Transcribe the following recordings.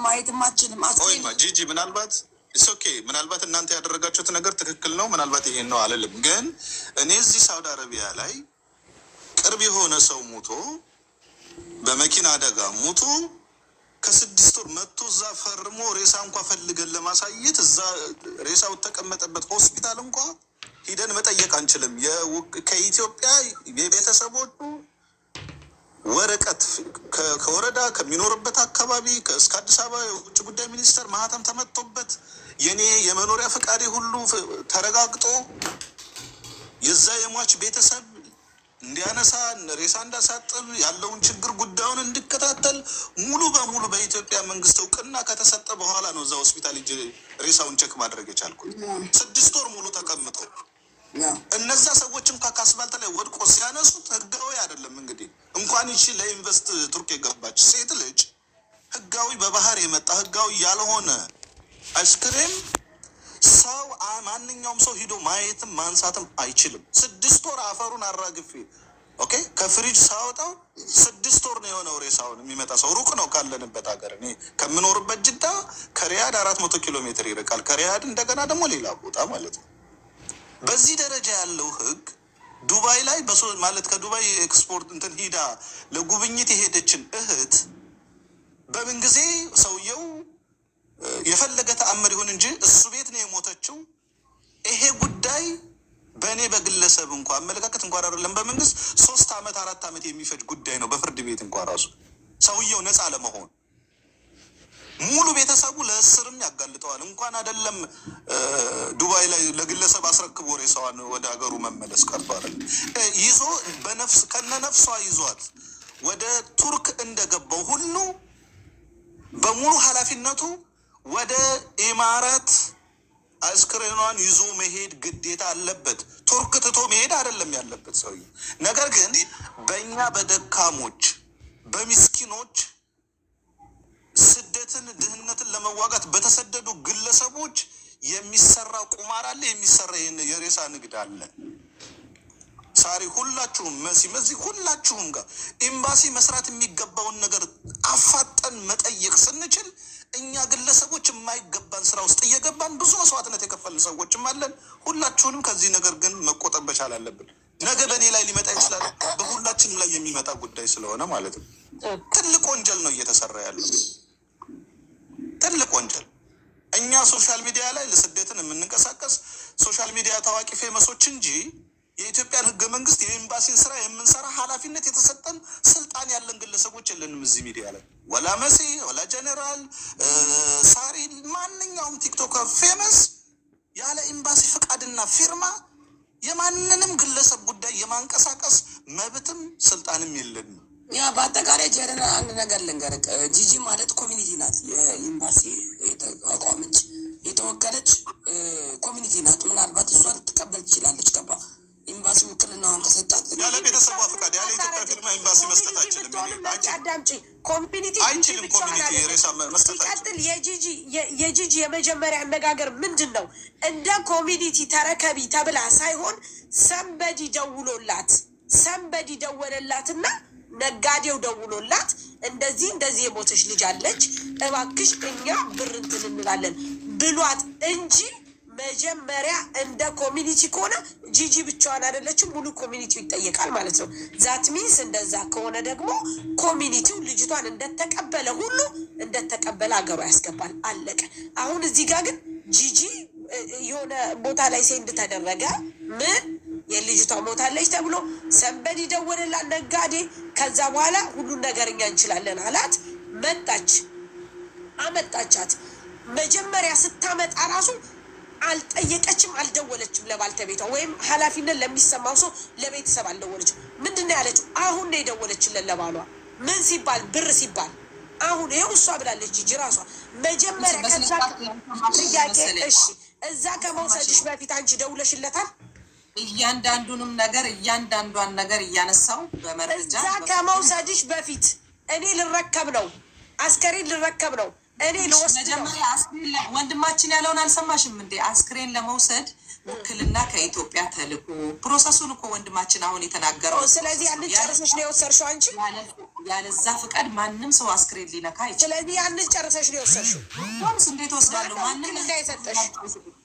ማየትም አትችልም። አስክሬን ቆይማ ጂጂ፣ ምናልባት it's okay፣ ምናልባት እናንተ ያደረጋችሁት ነገር ትክክል ነው። ምናልባት ይሄን ነው አልልም። ግን እኔ እዚህ ሳውዲ አረቢያ ላይ ቅርብ የሆነ ሰው ሙቶ፣ በመኪና አደጋ ሙቶ፣ ከ6 ወር መጥቶ እዛ ፈርሞ ሬሳ እንኳ ፈልገን ለማሳየት እዛ ሬሳው ተቀመጠበት ሆስፒታል እንኳ ሂደን መጠየቅ አንችልም። ከኢትዮጵያ የቤተሰቦቹ ወረቀት ከወረዳ፣ ከሚኖርበት አካባቢ እስከ አዲስ አበባ የውጭ ጉዳይ ሚኒስቴር ማህተም ተመትቶበት፣ የኔ የመኖሪያ ፈቃዴ ሁሉ ተረጋግጦ፣ የዛ የሟች ቤተሰብ እንዲያነሳ፣ ሬሳ እንዳሳጥብ፣ ያለውን ችግር ጉዳዩን እንዲከታተል ሙሉ በሙሉ በኢትዮጵያ መንግስት እውቅና ከተሰጠ በኋላ ነው እዛ ሆስፒታል ሄጄ ሬሳውን check ማድረግ የቻልኩት። 6 ወር ሙሉ ተቀምጦ እነዛ ሰዎች እንኳ ከአስፋልት ላይ ወድቆ ሲያነሱት ህጋዊ አይደለም። እንግዲህ እንኳን ይቺ ለ invest ቱርክ የገባች ሴት ልጅ፣ ህጋዊ በባህር የመጣ ህጋዊ ያልሆነ አስክሬን ሰው ማንኛውም ሰው ሂዶ ማየትም ማንሳትም አይችልም። 6 ወር አፈሩን አራግፌ፣ okay፣ ከፍሪጅ ሳወጣው 6 ወር ነው የሆነው። ሬሳውን የሚመጣ ሰው ሩቅ ነው ካለንበት ሀገር። እኔ ከምኖርበት ጅዳ ከሪያድ 400 ኪሎ ሜትር ይርቃል። ከሪያድ እንደገና ደግሞ ሌላ ቦታ ማለት ነው። በዚህ ደረጃ ያለው ህግ ዱባይ ላይ ማለት ከዱባይ ኤክስፖርት እንትን ሂዳ ለጉብኝት የሄደችን እህት በምን ጊዜ ሰውየው የፈለገ ተአምር ይሁን እንጂ እሱ ቤት ነው የሞተችው። ይሄ ጉዳይ በእኔ በግለሰብ እንኳ አመለካከት እንኳን አይደለም በመንግስት 3 ዓመት 4 ዓመት የሚፈጅ ጉዳይ ነው። በፍርድ ቤት እንኳ ራሱ ሰውየው ነፃ ለመሆን ሙሉ ቤተሰቡ ለእስርም ያጋልጠዋል። እንኳን አይደለም ዱባይ ላይ ለግለሰብ አስረክቦ ሬሳዋን ወደ ሀገሩ መመለስ ቀርቶ አይደለም ይዞ በነፍስ ከነ ነፍሷ ይዟት ወደ ቱርክ እንደገባው ሁሉ በሙሉ ኃላፊነቱ ወደ ኢማራት አስክሬኗን ይዞ መሄድ ግዴታ አለበት። ቱርክ ትቶ መሄድ አይደለም ያለበት ሰውዬ። ነገር ግን በእኛ በደካሞች በሚስኪኖች ስደትን ድህነትን ለመዋጋት በተሰደዱ ግለሰቦች የሚሰራ ቁማር አለ፣ የሚሰራ የሬሳ ንግድ አለ። ሳሪ፣ ሁላችሁም፣ መሲ መዚ፣ ሁላችሁም ጋር ኤምባሲ መስራት የሚገባውን ነገር አፋጠን መጠየቅ ስንችል እኛ ግለሰቦች የማይገባን ስራ ውስጥ እየገባን ብዙ መስዋዕትነት የከፈልን ሰዎችም አለን። ሁላችሁንም ከዚህ ነገር ግን መቆጠብ መቻል አለብን። ነገ በእኔ ላይ ሊመጣ ይችላል፣ በሁላችንም ላይ የሚመጣ ጉዳይ ስለሆነ ማለት ነው። ትልቅ ወንጀል ነው እየተሰራ ያለው፣ ትልቅ ወንጀል። እኛ social media ላይ ለስደትን የምንንቀሳቀስ social media ታዋቂ famous ኦች እንጂ የኢትዮጵያን ሕገ መንግስት የኤምባሲን ስራ የምንሰራ ኃላፊነት የተሰጠን ስልጣን ያለን ግለሰቦች የለንም። እዚህ ሚዲያ ላይ ወላ መሲ ወላ ጀኔራል ሳሪ፣ ማንኛውም TikToker famous ያለ ኤምባሲ ፍቃድና ፊርማ የማንንም ግለሰብ ጉዳይ የማንቀሳቀስ መብትም ስልጣንም የለንም። Yeah፣ በአጠቃላይ ጀረና አንድ ነገር ልንገርህ፣ ጂጂ ማለት community ናት። የኤምባሲ የተቋቋመች የተወከለች community ናት። ምናልባት እሷ ልትቀበል ትችላለች። ገባ? ኤምባሲ ውክልናዋን ከሰጣት ያለ ቤተሰቧ ፍቃድ ያለ ኢትዮጵያ ፊርማ ኤምባሲ መስጠት አይችልም። አዳምጪ፣ community አይችልም። Community ሬሳ መስጠት አይችልም። ሲቀጥል የጂጂ የመጀመሪያ አነጋገር ምንድን ነው? እንደ community ተረከቢ ተብላ ሳይሆን somebody ደውሎላት፣ somebody ደወለላትና ነጋዴው ደውሎላት እንደዚህ እንደዚህ የሞተች ልጅ አለች፣ እባክሽ እኛ ብር እንትን እንላለን ብሏት እንጂ መጀመሪያ እንደ community ከሆነ ጂጂ ብቻዋን አይደለችም፣ ሙሉ community ው ይጠየቃል ማለት ነው። That means እንደዛ ከሆነ ደግሞ community ው ልጅቷን እንደተቀበለ ሁሉ እንደተቀበለ አገሯ ያስገባል። አለቀ። አሁን እዚህ ጋር ግን ጂጂ የሆነ ቦታ ላይ send ተደረገ፣ ምን የልጅቷ ሞታለች ተብሎ somebody ደወለላት ነጋዴ። ከዛ በኋላ ሁሉን ነገር እኛ እንችላለን አላት። መጣች፣ አመጣቻት። መጀመሪያ ስታመጣ ራሱ አልጠየቀችም፣ አልደወለችም ለባልተቤቷ ወይም ኃላፊነት ለሚሰማው ሰው ለቤተሰብ አልደወለችም። ምንድን ነው ያለችው? አሁን ነው የደወለችለት ለባሏ። ምን ሲባል? ብር ሲባል። አሁን ይኸው እሷ ብላለች ጂጂ ራሷ መጀመሪያ ከዛ ጥያቄ እሺ፣ እዛ ከመውሰድሽ በፊት አንቺ ደውለሽለታል? እያንዳንዱንም ነገር እያንዳንዷን ነገር እያነሳው በመረጃ እዛ ከመውሰድሽ በፊት እኔ ልረከብ ነው፣ አስከሬን ልረከብ ነው፣ እኔ ልወስድ ነው። መጀመሪያ አስክሬን ወንድማችን ያለውን አልሰማሽም እንዴ? አስክሬን ለመውሰድ ውክልና ከኢትዮጵያ ተልኮ process ኡን እኮ ወንድማችን አሁን የተናገረው ስለዚህ ያንን ጨርሰሽ ነው የወሰድሽው አንቺ። ያለዛ ፍቃድ ማንም ሰው አስክሬን ሊነካ አይችልም። ስለዚህ ያንን ጨርሰሽ ነው የወሰድሽው። ሆንስ እንዴት ወስዳለሁ? ማነው ማንም ውክልና የሰጠሽ?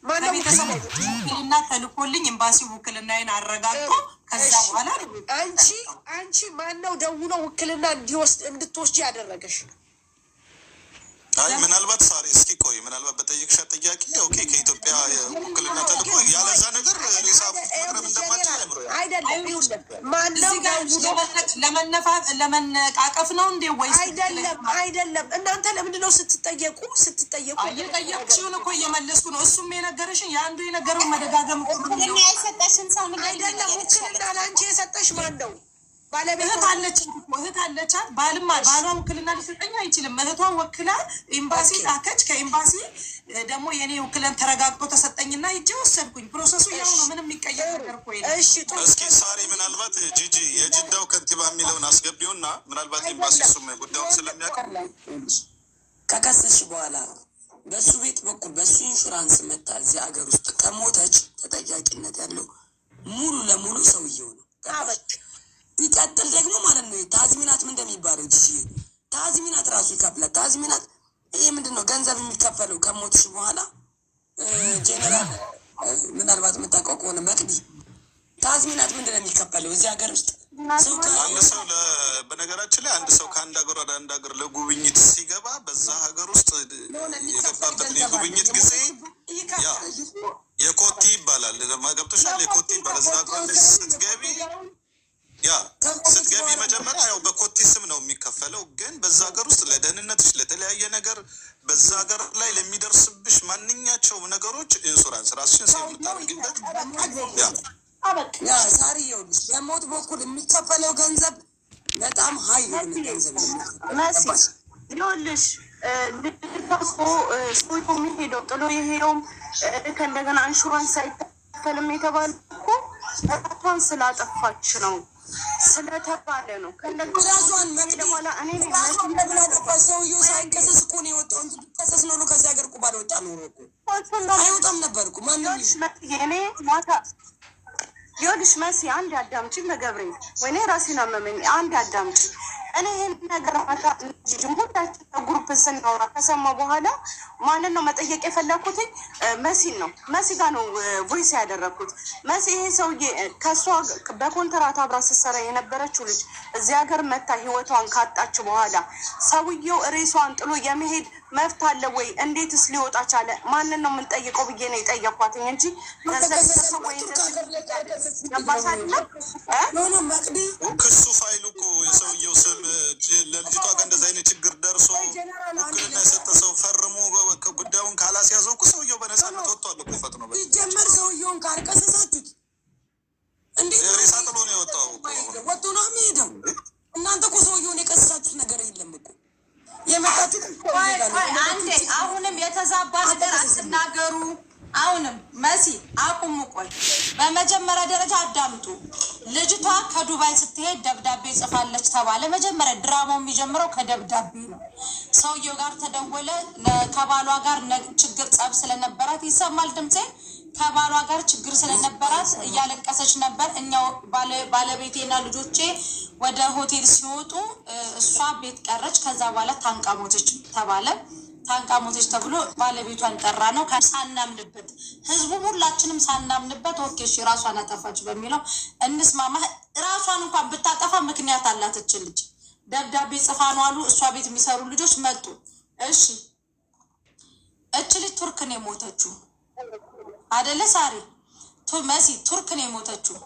ማነው ከቤተሰብ ውክልና? ውክልና ተልኮልኝ ኤምባሲው ውክልናዬን አረጋግጦ ከዛ በኋላ አንቺ ማነው ደውሎ ውክልና እንዲወስድ እንድትወስጂ ያደረገሽ? አይ ምናልባት ሳሪ እስኪ ቆይ፣ ምናልባት በጠየቅሻት ጥያቄ okay ከኢትዮጵያ ውክልና ተልኮ ያለዛ ነገር ሬሳ መቅረብ እንደማትችል አይምሮ አይደለም፣ ይኸውልህ፣ ማነው እዚህ ጋር ደውሎ ለመነቃቀፍ ነው እንዴ ወይስ? አይደለም፣ አይደለም። እናንተ ለምንድን ነው ስትጠየቁ የጠየቅሽውን እኮ እየመለስኩ ነው። እሱም የነገረሽን የአንዱ የነገረውን መደጋገም እኮ ነው። ውክልና የሰጠሽን ሰው ንገሪኝ። አይደለም፣ ውክልና ለአንቺ የሰጠሽ ማን ነው? ባለቤቷ? እህት አለች እኮ፣ እህት አለቻት። ባልማ ባሏ ውክልና ሊሰጠኝ አይችልም። እህቷን ወክላ ኤምባሲ ላከች። ከኤምባሲ ደግሞ የኔ ውክለን ተረጋግጦ ተሰጠኝና ሂጄ ወሰድኩኝ። Process ኡ ያው ነው። ምንም የሚቀየር ነገር እኮ የለም። እሺ፣ ጥሩ። እስኪ ሳሪ ምናልባት ጂጂ የጅዳው ከንቲባ የሚለውን አስገቢውና ምናልባት ኤምባሲ እሱም ጉዳዩን ስለሚያውቅ። ከከሰሽ በኋላ በሱ ቤት በኩል በሱ ኢንሹራንስ መታ እዚህ ሀገር ውስጥ ከሞተች ተጠያቂነት ያለው ሙሉ ለሙሉ ሰውየው ነው። አበቃ። ሲቀጥል ደግሞ ማለት ነው تأمينات ምን እንደሚባለው ጂጂ፣ تأمينات ራሱ ይከፍላል። تأمينات ይሄ ምንድን ነው ገንዘብ የሚከፈለው ከሞትሽ በኋላ? ጄኔራል ምናልባት የምታውቀው ከሆነ መቅዲ፣ تأمينات ምንድን ነው የሚከፈለው እዚህ ሀገር ውስጥ ሰው አንድ ሰው በነገራችን ላይ አንድ ሰው ከአንድ ሀገር ወደ አንድ ሀገር ለጉብኝት ሲገባ በዛ ሀገር ውስጥ የገባበትን የጉብኝት ጊዜ ያ የኮቲ ይባላል። ገብቶሻል? የኮቲ ይባላል። እዛ ሀገር ላይ ስትገቢ መጀመሪያ ያው በኮቲ ስም ነው የሚከፈለው። ግን በዛ ሀገር ውስጥ ለደህንነትሽ፣ ለተለያየ ነገር በዛ ሀገር ላይ ለሚደርስብሽ ማንኛቸውም ነገሮች ኢንሹራንስ ራስሽን save የምታደርጊበት ያ አበቃ። ያ ሳሪ፣ ይኸውልሽ፣ በሞት በኩል የሚከፈለው ገንዘብ በጣም high የሆነ ገንዘብ ነው የሚከፈለው። መሲ፣ ገባሽ? ይኸውልሽ፣ ልጅቷ እኮ ሰውየው የሚሄደው ጥሎ የሄደውም ከእንደገና ኢንሹራንስ አይከፈልም የተባለ እኮ ራሷን ስላጠፋች ነው ስለተባለ ነው። ከእንደገና ራሷን መቅዲ ከሄደ በኋላ እኔ ነኝ ራሷን ለምን አጠፋች? ሰውየው ሳይከሰስ እኮ ነው የወጣው እንጂ ቢከሰስ ኖሮ ከዚህ ሀገር እኮ ባልወጣ ኖሮ እኮ አይወጣም ነበር እኮ ማንም። ይኸውልሽ መሲ፣ እኔ ማታ፣ ይኸውልሽ መሲ፣ አንድ አዳምጪ። መገብሬ፣ ወይኔ ራሴን አመመኝ። አንድ አዳምጪ። እኔ ይህን ነገር ማታ ጅም ሁላችን group ስናወራ ከሰማ በኋላ ማንን ነው መጠየቅ የፈለግኩትኝ? መሲን ነው። መሲ ጋር ነው voice ያደረግኩት። መሲ፣ ይሄ ሰውዬ ከእሷ በኮንትራት አብራ ስትሰራ የነበረችው ልጅ እዚህ ሀገር መታ ህይወቷን ካጣች በኋላ ሰውየው ሬሷን ጥሎ የመሄድ መብት አለ ወይ? እንዴትስ ሊወጣ ቻለ? ማንን ነው የምንጠይቀው ብዬ ነው የጠየኳትኝ እንጂ ገንዘብ ይሰጠው ወይ እንደዚህ ገባሽ አይደለም እ? No, no መቅዲ። ክሱ ፋይሉ እኮ የሰውየው ስም ለልጅቷ ጋር እንደዚህ አይነት ችግር ደርሶ ውክልና የሰጠ ሰው ፈርሞ ጉዳዩን ካላስያዘው እኮ ሰውየው በነፃነት ወጥቷል እኮ ፈጥኖ። ሲጀመር ሰውየውን ካልከሰሳችሁት እንዴት ነው? ሬሳ ጥሎ ነው የወጣው እኮ አሁን። ወጥቶ ነው የሚሄደው። እናንተ እኮ ሰውየውን የከሰሳችሁት ነገር የለም እኮ፣ የመጣችሁት እኮ ቆይ ጋር ነው። ቆይ አንዴ፣ አሁንም የተዛባ ነገር አትናገሩ። አሁንም መሲ አቁሙ። ቆይ በመጀመሪያ ደረጃ አዳምጡ። ልጅቷ ከዱባይ ስትሄድ ደብዳቤ ጽፋለች ተባለ። መጀመሪያ ድራማው የሚጀምረው ከደብዳቤ ነው። ሰውየው ጋር ተደወለ። ከባሏ ጋር ችግር ጸብ ስለነበራት፣ ይሰማል ድምፄ? ከባሏ ጋር ችግር ስለነበራት እያለቀሰች ነበር። እኛው ባለቤቴና ልጆቼ ወደ ሆቴል ሲወጡ እሷ ቤት ቀረች። ከዛ በኋላ ታንቃ ሞተች ተባለ። ታንቃ ሞተች ተብሎ ባለቤቷን ጠራ ነው ሳናምንበት፣ ህዝቡ ሁላችንም ሳናምንበት፣ okay እሺ ራሷን አጠፋች በሚለው እንስማማ። ራሷን እንኳን ብታጠፋ ምክንያት አላት። እች ልጅ ደብዳቤ ጽፋ ነው አሉ። እሷ ቤት የሚሰሩ ልጆች መጡ። እሺ እች ልጅ ቱርክ ነው የሞተችው አደለ ሳሪ? መሲ፣ ቱርክ ነው የሞተችው።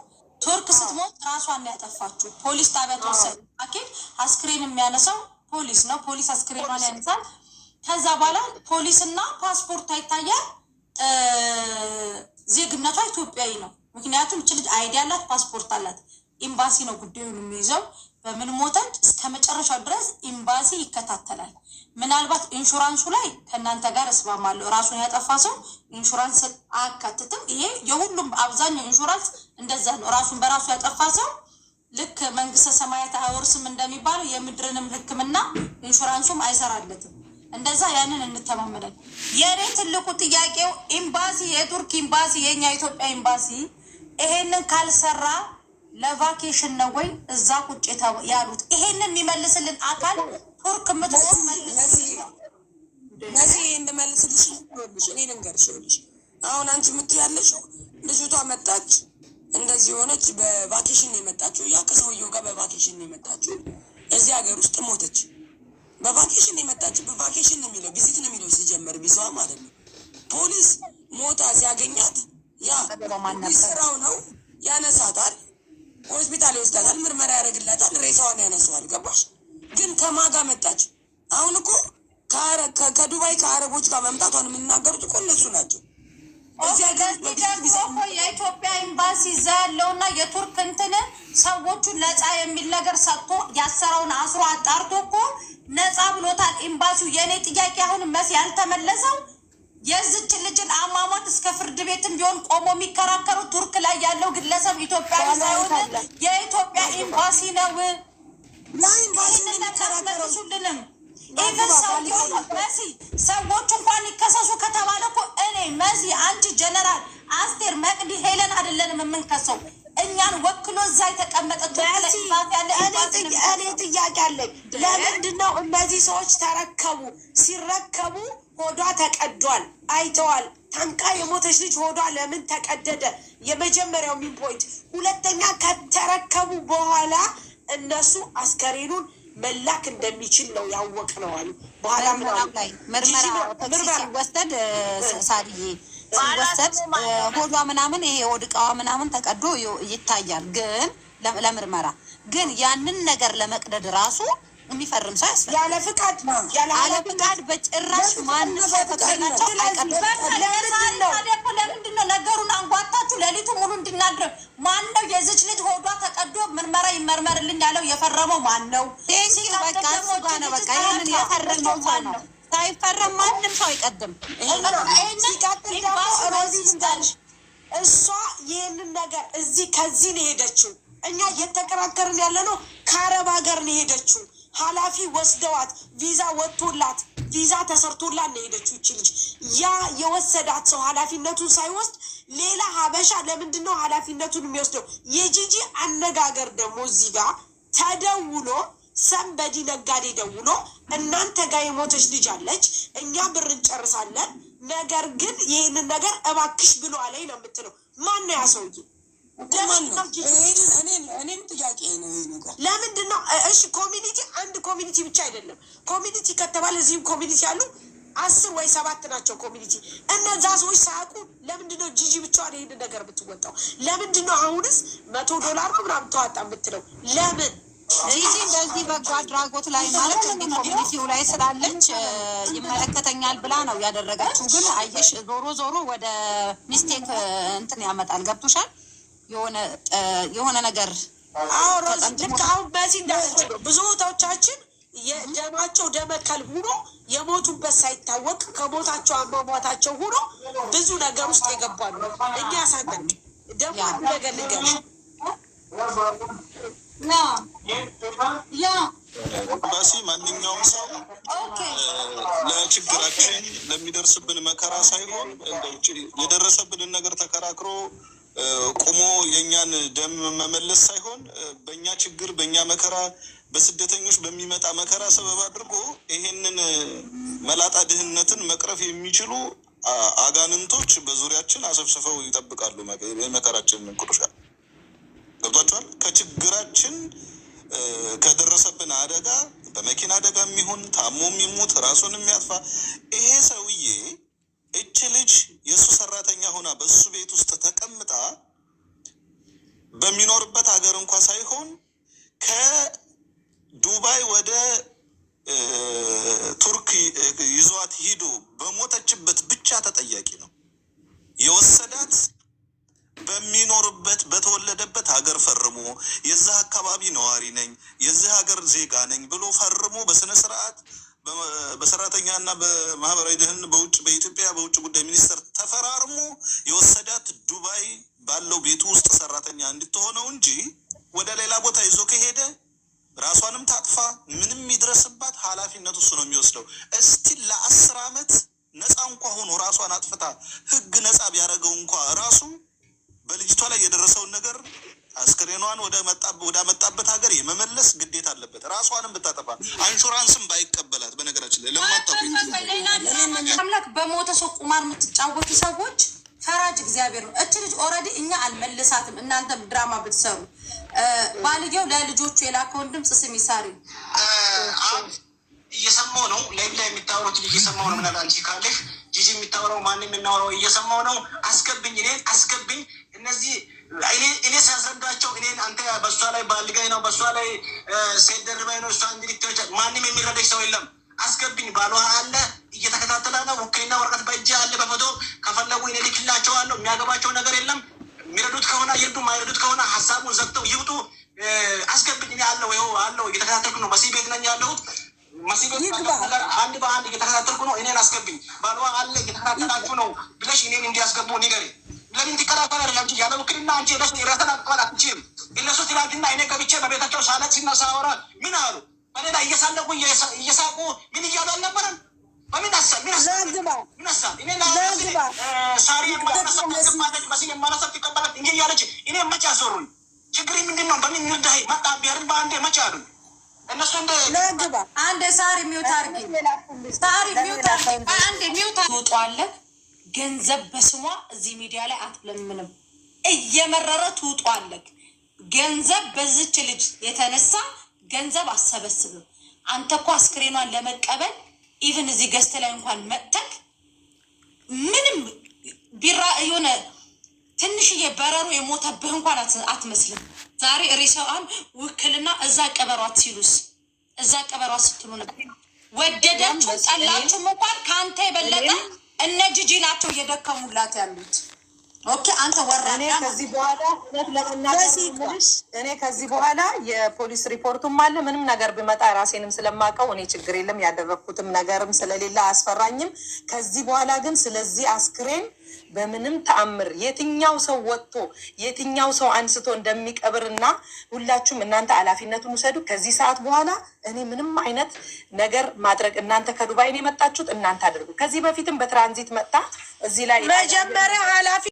ቱርክ ስትሞት ራሷን ነው ያጠፋችው። ፖሊስ ጣቢያ ተወሰደ። أكيد አስክሬን የሚያነሳው ፖሊስ ነው። ፖሊስ አስክሬኗን ያነሳል። ከዛ በኋላ ፖሊስና ፓስፖርቷ ይታያል። ዜግነቷ ኢትዮጵያዊ ነው። ምክንያቱም እች ልጅ ID አላት፣ ፓስፖርት አላት። ኤምባሲ ነው ጉዳዩን የሚይዘው። በምን ሞተች እስከ መጨረሻው ድረስ ኤምባሲ ይከታተላል። ምናልባት ኢንሹራንሱ ላይ ከእናንተ ጋር እስማማለሁ። ራሱን ያጠፋ ሰው ኢንሹራንስ አያካትትም። ይሄ የሁሉም አብዛኛው ኢንሹራንስ እንደዛ ነው። ራሱን በራሱ ያጠፋ ሰው ልክ መንግስተ ሰማያት አያወርስም እንደሚባለው የምድርንም ሕክምና ኢንሹራንሱም አይሰራለትም። እንደዛ ያንን እንተማመናለን። የእኔ ትልቁ ጥያቄው ኤምባሲ፣ የቱርክ ኤምባሲ፣ የኛ የኢትዮጵያ ኤምባሲ ይሄንን ካልሰራ ለ vacation ነው ወይ እዛ ቁጭ ያሉት? ይሄንን የሚመልስልን አካል ቱርክ የምትሆን መሲ እንድመልስልሽ ይኸውልሽ፣ እኔ ልንገርሽ፣ ይኸውልሽ አሁን አንቺ የምትያለሽው ልጅቷ መጣች እንደዚህ የሆነች በ vacation ነው የመጣችው። ያ ከሰውየው ጋር በ vacation ነው የመጣችው። እዚህ ሀገር ውስጥ ሞተች። በ vacation ነው የመጣችው። በ vacation ነው የሚለው፣ visit ነው የሚለው ሲጀመር ቪዛዋ ማለት ነው። ፖሊስ ሞታ ሲያገኛት ያ ፖሊስ ስራው ነው፣ ያነሳታል፣ ሆስፒታል ይወስዳታል፣ ምርመራ ያደርግላታል፣ ሬሳዋን ያነሰዋል። ገባሽ? ግን ከማን ጋር መጣች? አሁን እኮ ከዱባይ ከአረቦች ጋር መምጣቷን የሚናገሩት እኮ እነሱ ናቸው። እዚህ ሀገር ውስጥ ለዚህ በ visit ቪዛ ደግሞ እኮ የኢትዮጵያ ኤምባሲ እዛ ያለውና የቱርክ እንትን ሰዎቹን ነፃ የሚል ነገር ሰጥቶ ያሰረውን አስሮ አጣርቶ እኮ ነፃ ብሎታል ኤምባሲው። የእኔ ጥያቄ አሁን መሲ ያልተመለሰው የዚች ልጅን አሟሟት እስከ ፍርድ ቤትም ቢሆን ቆሞ የሚከራከሩ ቱርክ ላይ ያለው ግለሰብ ኢትዮጵያዊ ሳይሆን የኢትዮጵያ ኤምባሲ ነው። ያ ኤምባሲ ነው ይህንን ነገር የሚከራከረው። አትመልሱልንም። Even ሰውየው መሲ ሰዎቹ እንኳን ይከሰሱ ከተባለ እኮ እኔ መሲ፣ አንቺ፣ ጀነራል አስቴር፣ መቅዲ፣ ሄለን አይደለንም የምንከሰው። እኛን ወክሎ እዛ የተቀመጠ ቱርክ ላይ መሲ ኤምባሲ ያለ እኔ ኤምባሲ ነው እኔ ጥያቄ አለኝ። ለምንድን ነው እነዚህ ሰዎች ተረከቡ? ሲረከቡ ሆዷ ተቀዷል፣ አይተዋል። ታንቃ የሞተች ልጅ ሆዷ ለምን ተቀደደ? የመጀመሪያው main point። ሁለተኛ ከተረከቡ በኋላ እነሱ አስከሬኑን መላክ እንደሚችል ነው ያወቅ ነው አሉ። በኋላ ምን አሉ? ምርመራው ላይ ምርመራ ጂጂ ነው- ኦቶፕሲ ምርመራ ሲወሰድ ሳድዬ ሲወሰድ ሆዷ ምናምን ይሄ ሆድ ዕቃዋ ምናምን ተቀዶ ይታያል። ግን ለምርመራ ግን ያንን ነገር ለመቅደድ ራሱ የሚፈርም ሰው ያስፈልጋል። ያለ ፍቃድ ያለ አለ ኃላፊነት ፍቃድ በጭራሽ ማንም ሳይፈቅድላቸው አይቀድም። ለምንድን ነው ታዲያ እኮ ለምንድን ነው ነገሩን አንጓታችሁ ሌሊቱ ሙሉ እንድናድር? ማን ነው የዚች ልጅ ሆዷ ተቀዶ ምርመራ ይመርመርልኝ ያለው? የፈረመው ማን ነው? Thank you። በቃ እሱ ጋር ነው። በቃ ይህንን የፈረመው ሰው ነው። ሳይፈረም ማንም ሰው አይቀድም። ሲቀጥል ደግሞ ሮዚ ልንገርሽ፣ እሷ ይህንን ነገር እዚህ ከዚህ ነው የሄደችው። እኛ እየተከራከርን ያለ ነው ከአረብ ሀገር ነው የሄደችው። ኃላፊ ወስደዋት ቪዛ ወጥቶላት ቪዛ ተሰርቶላት ነው የሄደችው ይቺ ልጅ። ያ የወሰዳት ሰው ኃላፊነቱን ሳይወስድ ሌላ ሀበሻ ለምንድን ነው ኃላፊነቱን የሚወስደው? የጂጂ አነጋገር ደግሞ እዚህ ጋር ተደውሎ somebody ነጋዴ ደውሎ እናንተ ጋር የሞተች ልጅ አለች፣ እኛ ብር እንጨርሳለን፣ ነገር ግን ይህንን ነገር እባክሽ ብሎ አለኝ ነው የምትለው። ማን ነው ያ ሰውዬ? ማን ነው? እኔም ጥያቄ ነው ይሄ ነገር። ለምንድን ነው እሺ? Community አንድ community ብቻ አይደለም። Community ከተባለ እዚህም community ያሉ 10 ወይ 7 ናቸው community። እነዛ ሰዎች ሳያውቁ ለምንድን ነው ጂጂ ብቻዋን ይህንን ነገር የምትወጣው? ለምንድን ነው አሁንስ $100 ነው ምናምን ተዋጣ የምትለው? ለምን ጂጂ በዚህ በጎ አድራጎት ላይ ማለት እንዲህ community ው ላይ ስላለች ይመለከተኛል ብላ ነው ያደረገችው። ግን አየሽ ዞሮ ዞሮ ወደ mistake እንትን ያመጣል። ገብቶሻል? የሆነ ነገር አዎ ሮዚ፣ ልክ አሁን በዚህ እንዳለችው ነው። ብዙ እህቶቻችን የደማቸው ደመ ከልብ ሆኖ የሞቱበት ሳይታወቅ ከሞታቸው አሟሟታቸው ሆኖ ብዙ ነገር ውስጥ የገባሉ። እኛ ያሳናል። ደግሞ አንድ ነገር ልንገርሽ፣ ያ ኤምባሲ ማንኛውም ሰው ለችግራችን ለሚደርስብን መከራ ሳይሆን እንደው የደረሰብንን ነገር ተከራክሮ ቆሞ የእኛን ደም መመለስ ሳይሆን በእኛ ችግር፣ በእኛ መከራ፣ በስደተኞች በሚመጣ መከራ ሰበብ አድርጎ ይሄንን መላጣ ድህነትን መቅረፍ የሚችሉ አጋንንቶች በዙሪያችን አሰፍስፈው ይጠብቃሉ። የመከራችንን ቁርሻ ገብቷቸዋል። ከችግራችን ከደረሰብን አደጋ በመኪና አደጋ የሚሆን ታሞ የሚሞት ራሱን የሚያጥፋ ይሄ ሰውዬ እች ልጅ የእሱ ሰራተኛ ሆና በእሱ ቤት ውስጥ ተቀምጣ በሚኖርበት ሀገር እንኳ ሳይሆን ከዱባይ ወደ ቱርክ ይዟት ሂዶ በሞተችበት ብቻ ተጠያቂ ነው። የወሰዳት በሚኖርበት በተወለደበት ሀገር ፈርሞ የዚህ አካባቢ ነዋሪ ነኝ፣ የዚህ ሀገር ዜጋ ነኝ ብሎ ፈርሞ በስነ ስርዓት በሰራተኛ እና በማህበራዊ ደህንነት በውጭ በኢትዮጵያ በውጭ ጉዳይ ሚኒስቴር ተፈራርሞ የወሰዳት ዱባይ ባለው ቤቱ ውስጥ ሰራተኛ እንድትሆነው እንጂ ወደ ሌላ ቦታ ይዞ ከሄደ ራሷንም ታጥፋ ምንም ይድረስባት ኃላፊነቱ እሱ ነው የሚወስደው። እስቲ ለ10 ዓመት ነፃ እንኳ ሆኖ ራሷን አጥፍታ ህግ ነፃ ቢያደርገው እንኳ ራሱ በልጅቷ ላይ የደረሰውን ነገር አስክሬኗን ወደ መጣበት ሀገር የመመለስ ግዴታ አለበት። ራሷንም ብታጠፋ ኢንሹራንስም ባይቀበላት፣ በነገራችን ላይ ለማታውቁ አምላክ በሞተ ሰው ቁማር የምትጫወቱ ሰዎች ፈራጅ እግዚአብሔር ነው። እች ልጅ already እኛ አልመልሳትም። እናንተም ድራማ ብትሰሩ ባልየው ለልጆቹ የላከውን ድምፅ ስሚ ሳሪ። እየሰማው ነው። Live ላይ የሚታወሩት እየሰማው ነው። ምናልባት አንቺ ካለሽ ጂጂ የሚታወራው ማንም የሚያወራው እየሰማው ነው። አስገብኝ፣ እኔን አስገብኝ። እነዚህ እኔ ሲያስረዳቸው እኔን አንተ በእሷ ላይ ባልጋኝ ነው፣ በእሷ ላይ ሴት ደርባኝ ነው፣ እሷ እንግዲህ ማንም የሚረዳሽ ሰው የለም። አስገብኝ። ባሏ አለ፣ እየተከታተለ ነው። ውክልና ወረቀት በእጅ አለ፣ በፎቶ ከፈለጉ እኔ ልክላቸዋለሁ። የሚያገባቸው ነገር የለም። የሚረዱት ከሆነ ይርዱ፣ የማይረዱት ከሆነ ሀሳቡን ዘግተው ይውጡ። አስገብኝ። እኔ አለው፣ ይኸው አለው፣ እየተከታተልኩ ነው። መሲ ቤት ነኝ ያለሁት። መሲ ቤት ነገር አንድ በአንድ እየተከታተልኩ ነው። እኔን አስገብኝ። ባሏ አለ፣ እየተከታተላችሁ ነው ብለሽ እኔን እንዲያስገቡ ንገሪ። ለምን ትከራከራለሽ? አንቺ ያለ ውክልና አንቺ ሄደሽ ሬሳን መቀበል አትችይም። እነሱ ትናንትና እኔ ገብቼ በቤታቸው ሳለቅስና ሳወራ ምን አሉ? በሌላ እየሳለቁ እየሳቁ ምን እያሉ አልነበረም? በምን ሀሳብ ምን ሀሳብ ምን ሀሳብ እኔ ሳሪ የማነሳት ትቀባለች፣ መሲ የማነሳት ትቀባለች እንጂ እያለች እኔ መቼ አስወሩኝ? ችግር ምንድን ነው? በምን እንርዳህ? መጣ ቢያርግ በአንዴ መቼ አሉኝ? እነሱ እንደ አንዴ ሳሪ mute አድርጊ፣ ሳሪ mute አድርጊ፣ አንዴ mute ትውጧለህ። ገንዘብ በስሟ እዚህ ሚዲያ ላይ አትለምንም። እየመረረ ትውጧለህ። ገንዘብ በዚች ልጅ የተነሳ ገንዘብ አሰበስብም። አንተ እኮ አስክሬኗን ለመቀበል even እዚህ guest ላይ እንኳን መጥተክ ምንም ቢራ የሆነ ትንሽዬ በረሮ የሞተብህ እንኳን አትመስልም። ዛሬ ሬሳዋን ውክልና እዛ ቀበሯት ሲሉስ እዛ ቀበሯት ስትሉ ነበር። ወደዳችሁ ጠላችሁም እንኳን ከአንተ የበለጠ እነ ጂጂ ናቸው እየደከሙላት ያሉት። Okay፣ አንተ ወራዳ። እኔ ከዚህ በኋላ እውነት ለመናገር የምልሽ እኔ ከዚህ በኋላ የፖሊስ ሪፖርቱም አለ፣ ምንም ነገር ቢመጣ ራሴንም ስለማውቀው እኔ ችግር የለም፣ ያደረግኩትም ነገርም ስለሌለ አያስፈራኝም። ከዚህ በኋላ ግን ስለዚህ አስክሬን በምንም ተአምር የትኛው ሰው ወጥቶ የትኛው ሰው አንስቶ እንደሚቀብርና ሁላችሁም እናንተ ኃላፊነቱን ውሰዱ። ከዚህ ሰዓት በኋላ እኔ ምንም አይነት ነገር ማድረግ፣ እናንተ ከዱባይ ነው የመጣችሁት፣ እናንተ አድርጉ። ከዚህ በፊትም በትራንዚት መጣ እዚህ ላይ መጀመሪያ ኃላፊ